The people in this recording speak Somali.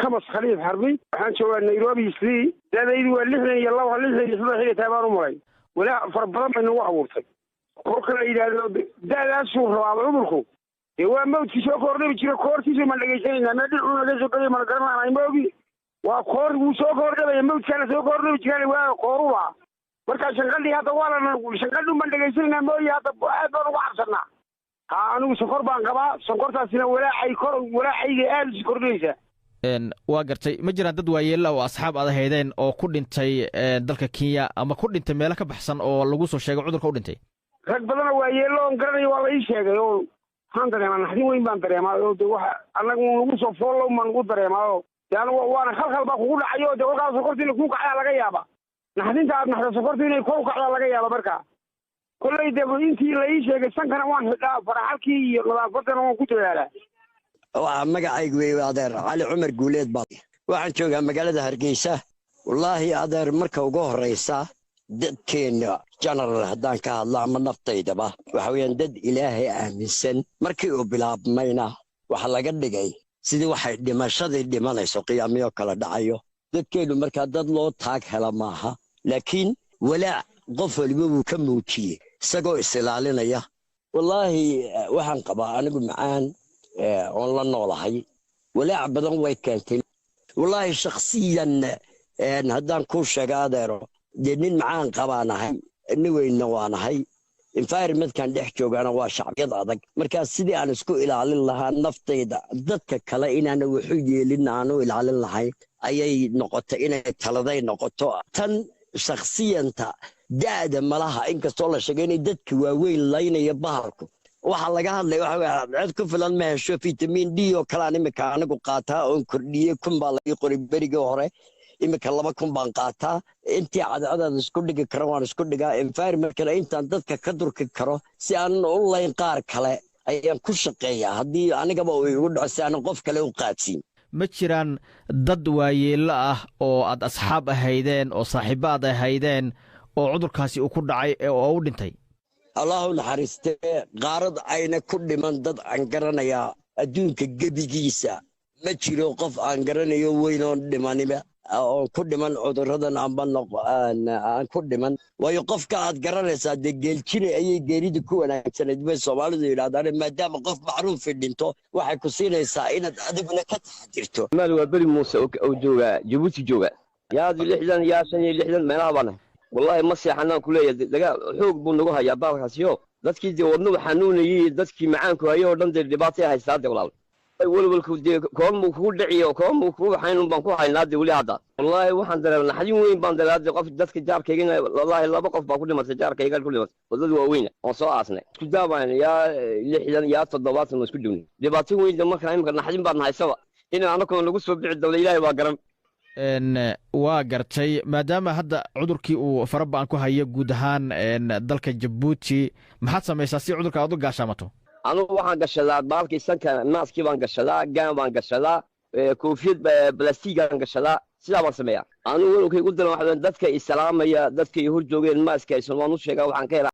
Khamas Khaliif Xarbi. Waxaan joogaa Nairobi Islii. Da'daydu waa 62, 63 xili tahay baan u maray. Walaac fara badan bay nagu abuurtay. Kolka la yidhaahdo da'daasuu rabaaba cudurku, dee waa mawdkii soo koordhabi jira. Koortiisu maan dhegaysanaynaa, mee dhinacuu naga soo gelay mana garananay ma ogi. Waa koor wuu soo koordhabaya, mawdkaana soo koordhabi jiraan, waa kooruba. Marka shanqadhii hadda waa lana shanqadhun baan dhegaysanaynaa mooye, hadda aad baan uga cabsanaa. Ha, anigu sonkor baan qabaa. Sonkortaasina walaacay kor walaacayga aada usi kordhinaysaa. Waa gartay. Ma jiraan dad waayeella oo asxaab aad ahaydeen oo ku dhintay dalka Kenya ama ku dhintay meelo ka baxsan oo lagu soo sheegay cudurka u dhintay? Rag badanoo waayeello oon garanayo waa la ii sheegay, oo waxaan dareemaa naxdin weyn baan dareemaa, oo de waxa annagu nagu soo foollow baan ugu dareemaa, oo de anigu waana khalkhal baa kugu dhacayo. De kolkaas sonkorta inay kuu kacdaa laga yaaba, naxdinta aad naxdo sonkorta inay kor u kacdaa laga yaaba. Marka kolley de intii la ii sheegay sankana waan xidhaa, faraxalkii iyo nadaafadana waan ku dadaalaa. Waa magacaygu wey adeer Cali Cumar Guuleed baa. Waxaan joogaa magaalada Hargeysa. Wallaahi adeer, marka ugu horraysa dadkeenna general haddaan ka hadlo ama naftaydaba, waxa weeyaan dad Ilaahay aaminsan. Markii uu bilaabmayna waxaa laga dhigay sidii waxay dhimashadii dhimanayso, qiyaamiyo kala dhacayo. Dadkeennu markaa dad loo taag hela maaha, laakiin walaac qof waliba wuu ka muujiyey isagoo is ilaalinaya. Wallaahi waxaan qabaa anigu macaan oon la noolahay. Walaac badan way keentay. Wallaahi shakhsiyan haddaan kuu sheega adeero, dee nin macaan qabaan ahay, nin weynna waanahay, environmentkan dhex joogaana waa shacbiyad adag. Markaa sidii aan isku ilaalin lahaa naftayda, dadka kale inaana waxu yeelin aanu ilaalin lahayn ayay noqotay inay taladay noqoto. Tan shakhsiyanta da'da malaha, inkastoo la sheegay inay dadka waaweyn laynaya bahalku. Waxaa laga hadlaya waxa weeye cadceed ku filan ma hesho. Vitamin D oo kale aan imika anigu qaataa oon kordhiyey. 1000 baa laii qoray berigii hore, imika 2000 baan qaataa. Intii cadcedaad isku dhigi karo waan isku dhigaa. Environmentkana intaan dadka ka durki karo si aanan u layn qaar kale ayaan ku shaqeeyaa, haddii anigaba uu igu dhaco si aanan qof kale u qaadsiin. Ma jiraan dad waayeello ah oo aad asxaab ahaydeen oo saaxiibbo aad ahaydeen oo cudurkaasi uu ku dhacay oo u dhintay? Allahu naxariistee, qaarad ayna ku dhiman dad aan garanayaa adduunka gebigiisa ma jiro. Qof aan garanayo weynoon dhimaniba oon ku dhiman cudurradan amba aan ku dhiman, waayo qofka aad garanaysaa dee geeljire ayay geeridu ku wanaagsanayd bay Soomaalidu yidhahdaan. Maadaama qof macruufi dhinto, waxay ku siinaysaa inaad adiguna ka taxadirto. Maal waa Beri Muuse oo jooga Jabuuti, jooga yaad 60 yaa 65 meelaha baan. Wallaahi ma seexanaan ku leeyahay. Dagaal xoog buu nagu hayaa baalkaasiyo. Dadkii dee wadnuhu xanuunayey, dadkii macaanku hayay oo dhan dee dhibaatay haystaa. Dee walaal, welwelku dee koonmuu kugu dhiciyo, koonmuu kugu baxayn un baan ku haynaa dee weli hadda. Wallaahi waxaan dareema naxdin weyn baan dareema dee. Qof dadka jaarkaygana wallaahi laba qof baa ku dhimatay, jaarkayga ku dhimatay oo dad waaweyna oon soo aasnay. Isku daabaan yaa 60 yaa 70 waan isku dhiwnay. Dhibaato weyn de. Markaa imika naxdin baan haysaba in anakuna nagu soo bici doono, Ilaahay baa garan. Waa gartay. Maadaama hadda cudurkii uu faraba'an ku hayo guud ahaan dalka Jabuuti, maxaad samaysaa si cudurka aad u gaashaamato? Anugu waxaan gashadaa baalkii sanka, maaskii baan gashadaa, gaan baan gashadaa, koofiyad balastiigaan gashadaa, sidaa baan sameeyaa. Anugu welwalkay ugu daran waxa dadka isalaamaya, dadka i hor joogeen maaska aysan, waan u sheegaa waxaan ka helaa.